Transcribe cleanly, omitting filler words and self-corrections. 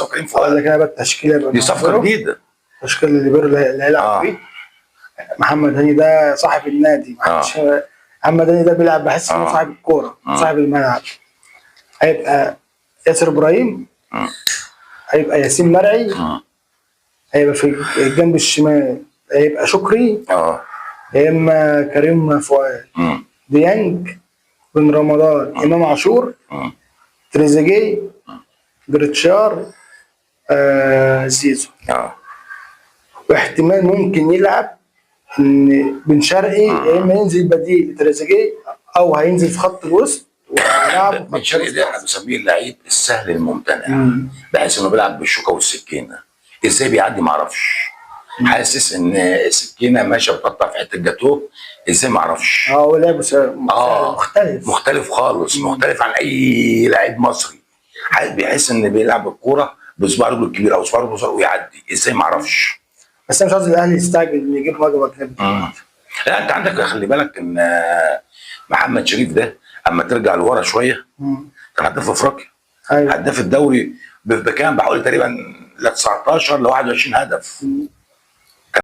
مصطفى كريم اقول فؤاد. لك انا بقى التشكيلة. دي صفقة جديده. التشكيلة اللي بيرو اللي هيلعب فيه محمد هاني، ده صاحب النادي. محمد هاني ده بيلعب، بحس انه صاحب الكوره، صاحب الملعب. هيبقى ياسر ابراهيم، هيبقى ياسين مرعي، هيبقى في الجنب الشمال هيبقى شكري، يا اما كريم فؤاد، ديانج، بن رمضان، امام عاشور، تريزيجيه، جريتشار، زيزو. واحتمال ممكن يلعب ان بن شرقي يا اما ينزل بديل لتريزيجيه او هينزل في خط الوسط وهيلعب. بن شرقي ده احنا بنسميه اللعيب السهل الممتنع، بحيث انه بيلعب بالشوكة والسكينه، ازاي بيعدي ما اعرفش، حاسس ان السكينة ماشية بتقطع في حتة جاتوه، ازاي ما اعرفش. هو لعبه مختلف. مختلف خالص، مختلف عن اي لعيب مصري. بيحس ان بيلعب الكورة بصباع رجله الكبير او صباع رجله الصغير ويعدي، ازاي ما اعرفش. بس انا مش عاوز الاهلي يستعجل ان يجيب مهاجم اجنبي. لا انت عندك، خلي بالك ان محمد شريف ده اما ترجع لورا شوية كان هداف افريقيا. ايوه. هداف الدوري بكام؟ بحوالي تقريبا لا 19 ل 21 هدف.